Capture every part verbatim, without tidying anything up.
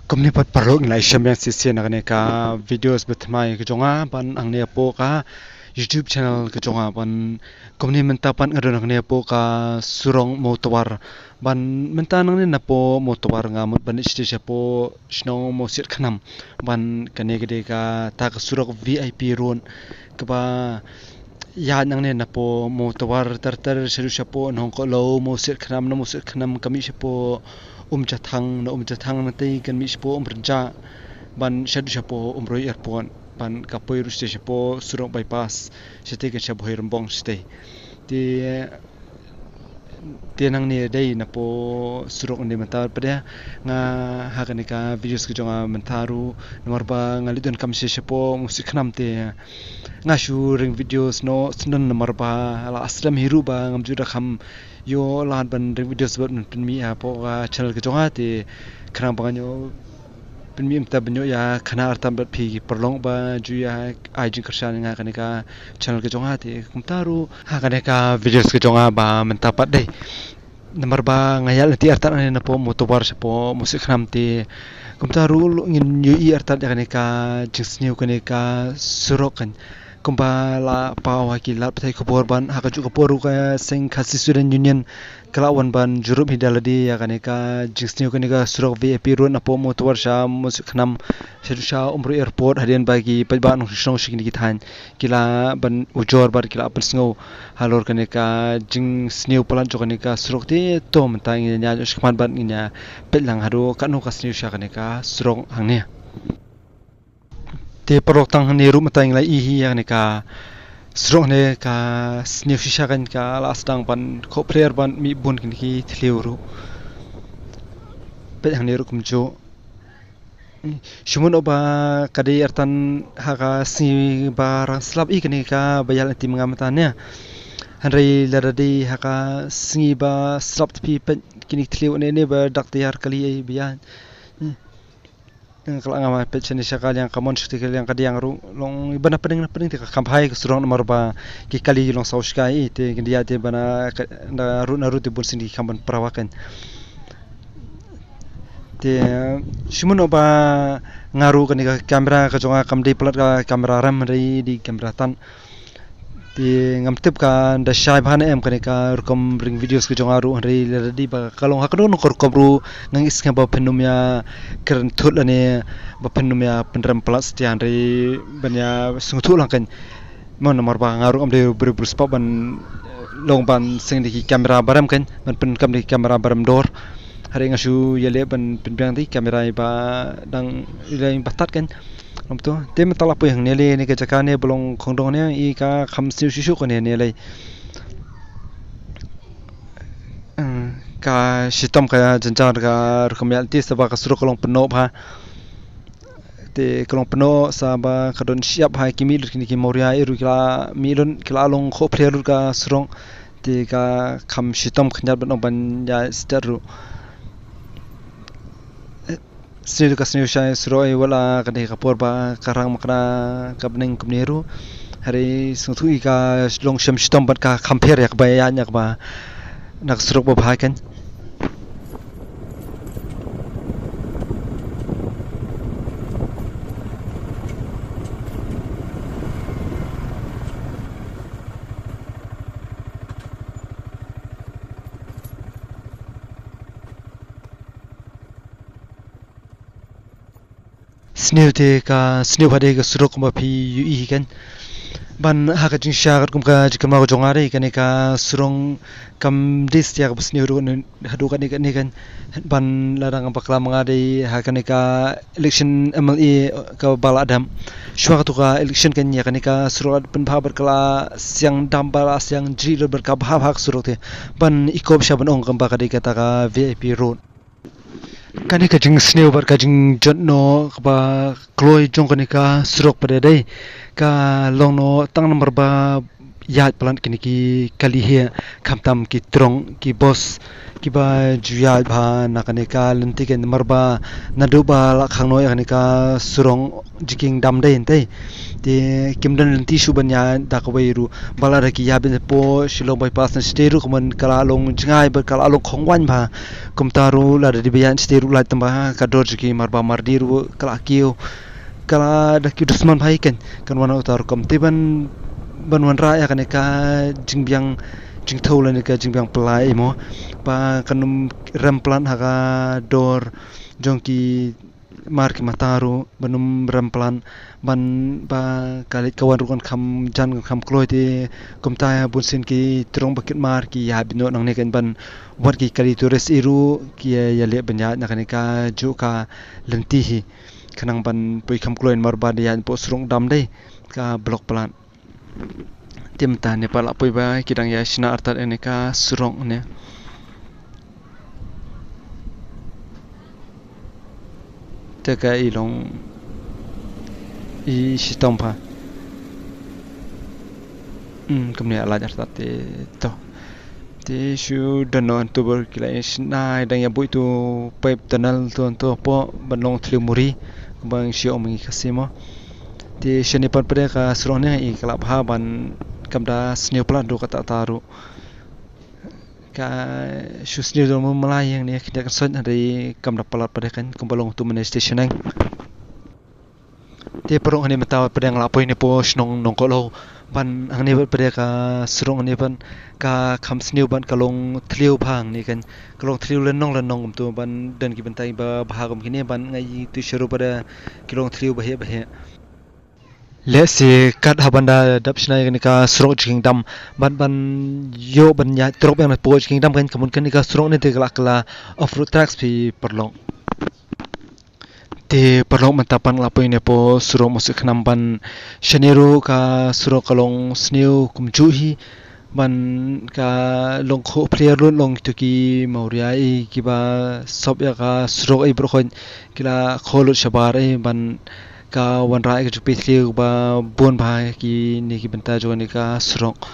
Kumne pat paralok, ngi la ïashem biang shisien na kane ka videos ba thymmai ka jong nga ban hangne hapoh ka YouTube channel ka jong nga. Ban kumne mynta pat nga don hangne hapoh ka surok Mawtawar. Ban mynta nangne napoh Mawtawar nga mut ban leit shatei shapoh shnong Mawsiat Khnam. Ban kane ka dei kata ka surok V I P road kaba ïaid nangne napoh Mawtawar ter ter shaduh shapoh Nongkohlew, Mawsiat Khnam, na Mawsiat Khnam ka mih shapoh Umjathang, na Umjathang nangne kan mih shapoh Umrynjah, ban shaduh shapoh Umroi Airport, ban ka poi ruh shatei shapoh surok bypass, shatei kan sha Bhoirymbong shatei. Te te nangne dei napoh surok ne mynta pat de nga ha kane ka videos ka jong nga mynta ruh, namar ba nga leit donkam sha shapoh Mawsiat Khnam te nga shu ring videos noh shen namar ba la slem hi ruh ba ngam ju da kham ïoh lad ban ring videos bad ban pynmih hapoh ka channel ka jong nga. Te khnang ba ngan ïoh pynmih mynta ban ïoh ïa khana artat bad phi paralok ba ju ïa ai jingkyrshan ïa nga kane ka channel ka jong nga. Te kumta ruh ha kane ka videos ka jong nga ba mynta pat dei, namar ba nga ïaid lynti artat nangne napoh Mawtawar shapoh Mawsiat Khnam te kumta ruh ngin ïohi artat ïa kane ka jingsniew kane ka surok kan. Kumba la paw ha ki lad pathai khubor ban ha kajuh ka por ruh ka seng Khasi Student Union ka la wan ban jurip hi da lade ïa kane ka jingsniew kane ka surok V I P road napoh Mawtawar sha Mawsiat Khnam shaduh sha Umroi Airport, hadien ba ki paidbah nongshong sha kine ki thaiñ ki la ban ujor bad ki la pynsngew halor kane ka jingsniew palat jong kane ka surok. Te to mynta ngin ïa ïaid shakhmat bad ngin ïa peit lang haduh katno ka sniew sha kane ka surok hangne. Te paralok, tang hangne ruh mynta ngi la ïohi ïa kane ka surok ne ka sniew shisha kan, ka la sdang ban khohphler ban mih bun kine ki thliew ruh. Peit hangne ruh kumjuh. Shu mut noh ba ka dei artat ha ka sngi ba rang slap hi kane kaba ïaid lynti ma nga mynta ne. Hynrei lada dei ha ka sngi ba slap te phi peit kine ki thliew ne ne ba dak taiar kali ei ba ïaid. Ka la ngam peit shane sha ka liang kamon, shuh te ka liang kadiang ruh long, iba na pdeng na pdeng te ka kham bha hi ka surok namar ba ki kali long saw shkai, te kin ïa te ba na ka, na ruh na ruh te bun sien ki kham ban prawa kan. Te shu mut noh ba nga ruh kane ka camera ka jong nga kam dei palat ka camera rem, dei dei camera tan. Te ngam tip ka da shai bha ne em kane ka rukom ring videos ka jong nga ruh, hynrei lada dei ba ka long ha kano kano ka rukom ruh nga ngeit sngewbha ba phin ym ïa kren thut lane ba phin ym ïa pynrem palat satia, hynrei ban ïa sngewthuh lang kan. Mo namar ba nga ruh ngam dei u briew u briew spah ban long ban seng da ki camera ba rem kan, ban pyndonkam da ki camera ba rem dor. Hynrei nga shu ïaleh ban pynbiang da ki camera ba dang ïaleh ba tad kan. Lam to te mynta la poi hangne lei, ne ka jaka ne ba long khongdong ne i ka kham sniew shisha kane ne lei. Eh, ka shitom ka jynjar ka rukom ïaid lynti sa ba ka surok ka long pynnoh bha. Te ka long pynnoh sa ba ka don shyiap ha ki mih lut kine ki mawria, i ruh ki la mih lut, ki la long khohphler lut ka surok. Te ka kham shitom khyndiat ban ong ban ïa start ruh. Sniew ka sniew shai surok ei, wat la ka dei ka por ba ka rang makna ka bneng kumne ruh. Hynrei sngewthuh i ka long shem shitom bad ka kham pher ïa kaba ïaid ïa kaba na ka surok ba bha kan. Sniew te ka sniew ha dei ka surok kumba phi ïohi hi kan. Ban ha ka jingshisha katkum ka jingkynmaw ka jong nga dei kane ka surok kam dei satia kaba sniew haduh kane kane kan. Ban lada nga bakla ma nga dei ha kane ka election M L A kaba la dep. Shuwa katu ka election kan ïa kane ka surok pynbha bad ka la siang dam ba la siang jri bad ka bha bha ka surok te. Ban i kop sha ban ong kaba ka dei kata ka V I P road. Kane ka jingsniew bad ka jingjot noh kaba kloi jong kane ka surok pat dei ka long noh tang namar ba ïaid palat kine ki kali heh, khamtam ki truck, ki bus, kiba ju ïaid bha na kane ka lynti kein, namar ba naduh ba la khang noh ïa kane ka surok jingkieng dam dei, hynrei te kim don lynti shuh ban ïaid da kawei ruh, ba lada ki ïaid beit hapoh Shillong bypass na shatei ruh kumne ka la long jngai bad ka la long khongwaiñ bha. Kumta ruh lada dei ba ïaid shatei ruh lait tang ba ka dor jong ki marba mardi ruh ka la kiew, ka la da kiew dusman bha hi kein. Kan wan uta rukom te ban, ban wanrah ïa kane ka jingbiang jingthew lane ka jingbiang pynlait mo, ba kan ym rem palat ha ka dor jong ki mar ki mata ruh, ban ym rem palat, ban ba ka leit ka wan ruh kan kham jan kan kham kloi. Te kumta bunsien ki truck ba kit mar ki ïaid beit noh nangne kein, ban wat ki kali tourist hi ruh ki ïa, ïaleh ban ïaid na kane kajuh ka lynti hi, khnang ban poi kham kloi, namar ba da ïaid hapoh surok dam dei ka block palat. Te mynta ne pat la poi ba ki dang ïa shna artat ïa kane ka surok ne. Te ka i long i shitom pha. Hmm, kumne a lait artat te to. Te shu don noh hangto ba ki la ïa shna, dang ïa buh ïa uto u pipe tunnel to, to hapoh ban long thliew muri, ba ngi shu ong ma ngi Khasi mo. Te shane pat pat de ka surok ne i ka la bha ban kam da sniew palat ruh katta katta ruh. Ka shu sniew don mo malai ïa ngi ne khyndiat kan sot, hynrei kam da palat pat de kein, kumba long uto u mini station. Te paralok, hangne mynta pat de nga la poi ne hapoh shnong Nongkohlo. Ban hangne pat pat de ka surok hangne pat ka kham sniew bad ka long thliew bha hangne kein. Ka long thliew lynnong lynnong kumto, ban don ki bynta ba bha kum kine, ban nga ïohi tu sha ruh pat de ki long thliew ba heh ba heh. Lehse kat haba nga dap shna ïa kane ka surok jingkieng dam, bad ban ïoh ban ïaid truck biang na hapoh jingkieng dam kein, ka mut kane ka surok ne te ka la kylla off road tracks phi paralok. Te paralok, mynta pat nga la poi ne hapoh surok Mawsiakhnam, ban shane ruh ka surok ka long sniew kumjuh hi, ban ka long khuh phriar lut, long kito ki mawria i kiba sop ïa ka surok i baroh khoit ki la khuh lut shabar i, ban ka wanrah ïa ka jingpynthliew ba bun bha kine ki bynta jong kane ka surok.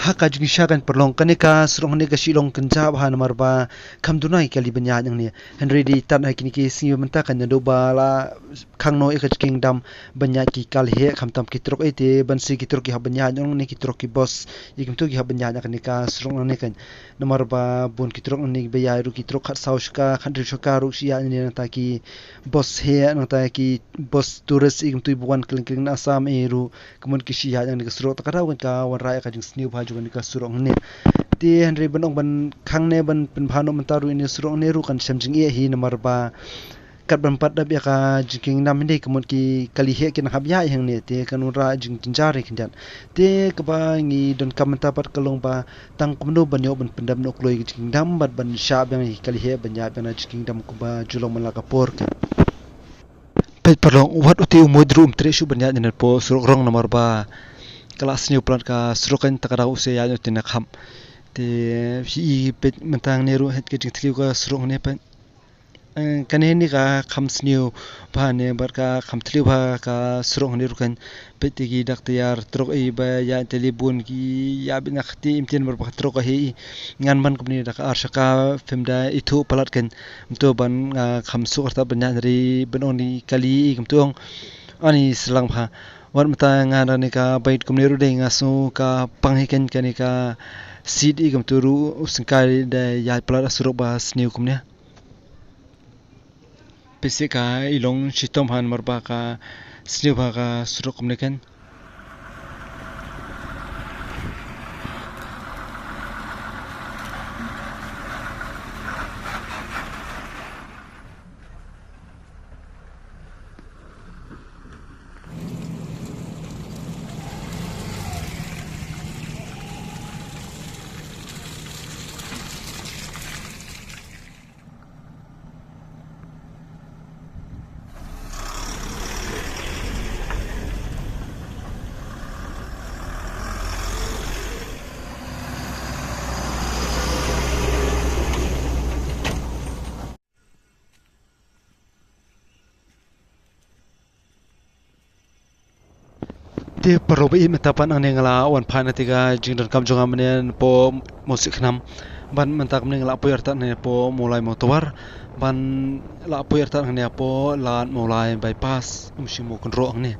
Ha ka jingshisha kan pynlong, kane ka surok hangne ka shu long kynjah bha namar ba kham duna ki kali ban ïaid hangne. Hynrei dei tang ha kine ki sngi ba mynta kan naduh ba la khang noh ïa ka jingkieng dam ban ïaid ki kali heh, khamtam ki truck, eh, te ban shu ki truck ki hap ban ïaid hangne, ki truck ki bus, ïa kumto ki hap ban ïaid ha kane ka surok hangne kein. Namar ba bun ki truck hangne ba ïaid ruh ki truck khatsaw shaka, khathynriew shaka ruh shu ïaid hangne, nangta ki bus heh, nangta ki bus tourist, ïa kumto ba wan kylleng kylleng na Assam, eh, ruh ka mut ki shu ïaid hangne ka surok. Ta ka daw kein ka wanrah ïa ka jingsniew bha jong kane ka surok hangne. Te hynrei ban ong ban khang ne ban pynbha noh mynta ruh ïa kane ka surok hangne ruh kan shem jingeh hi, namar ba kat ban pat dap ïa ka jingkieng dam hangne ka mut ki kali heh kin hap ïaid hangne, te kan wanrah jingjynjar hi khyndiat. Te kaba ngi donkam mynta pat ka long ba tang kumno ban ïoh ban pyndep noh kloi ïa ka jingkieng dam bad ban shah biang ïa ki kali heh ban ïaid biang na jingkieng dam kumba ju long man la ka por kein. Peit paralok, wat uti u muid ruh um treh shuh ban ïaid na hapoh surok rong namar ba ka la sniew palat ka surok kein, ta ka daw u sa ïaid uti na kham. Te phi i peit mynta hangne ruh, heh ka jingthliew ka surok hangne peit. Eh, kane hangne ka kham sniew bha hangne bad ka kham thliew bha ka surok hangne ruh kein. Peit te ki dak tiar truck i ba ïaid te lei bun ki ïaid beit na kti im tien namar ba ka truck ka heh i. Ngan man kumne da ka ar shaka phim da ithuh palat kein. Kumto ban nga kham suk artat ban ïaid, hynrei ban ong ne kali i kumto ong. Ani slang bha. Wat mynta nga da kane ka bike kumne ruh dei nga sngew ka pang hi kein kane ka seat i kumto ruh u syngkai da ïaid palat ha surok ba sniew kumne. Peit se ka i long shitom bha namar ba ka sniew bha ka surok kumne kein. Te paralok ba ïeit, mynta pat hangne nga la wan phai na te ka jingdonkam jong nga mynne napoh Mawsieh Khnam. Ban mynta kumne nga la poi artat hangne napoh Mawlai Mawtawar. Ban la poi artat hangne hapoh lad Mawlai bypass, um shim u kynroh hangne.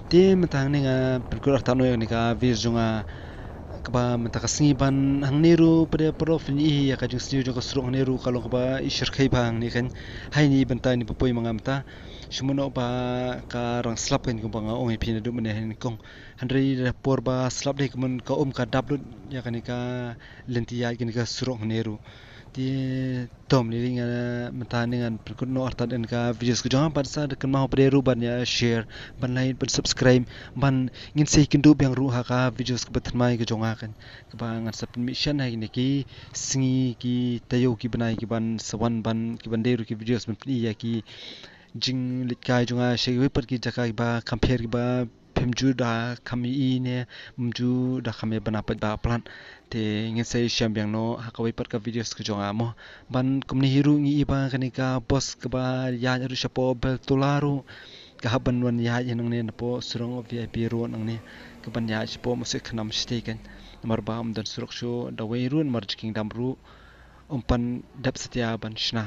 Te mynta hangne nga pynkut artat noh ïa kane ka video jong nga kaba mynta ka sngi, ban hangne ruh pat paralok phin ïohi ïa ka jingsniew jong ka surok hangne ruh ka long kaba i shyrkhei bha hangne kan. Hai ni bynta ni ba poi ma nga mynta. Shu mano ba ka rang slap kan kumba nga ong ïa phi naduh mynne ha nyngkong. Hynrei da por ba slap dei kumne ka um ka dap lut ïa kane ka lynti ïaid kane ka surok hangne ruh. Te to mynne nga mynta hangne ngan pynkut noh artat ïa ka videos ka jong nga, bad sa da kynmaw pat ruh ban ïa share, ban like, ban subscribe, ban ngin sa ïakynduh biang ruh ha ka videos kaba thymmai ka jong nga kan. Kaba ngan sa pynmih shen ha kine ki sngi, ki taïew, ki bnai ki ban sa wan, ban ki ban dei ruh ki videos ban pyni ïa ki jingleit kai jong nga sha kiwei pat ki jaka kiba kham pher kiba phim ju da kham ïohi ne ym ju da kham ïa bna pat ba plat. Te ngin sa ïashem biang noh ha kawei pat ka videos ka jong nga mo. Ban kumne hi ruh ngi i ba kane ka bus kaba ïaid ruh shapoh Beltola ruh ka hap ban wan ïaid hi nangne napoh surok VIP ruh nangne, ka ban ïaid shapoh Mawsieh Khnam shatei kan. Namar ba ym don surok shuh da wei ruh namar jingdam ruh ym pan dep satia ban shna.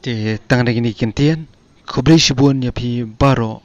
Te tang da kine ki kyntien, khublei shibun ïa phi baroh.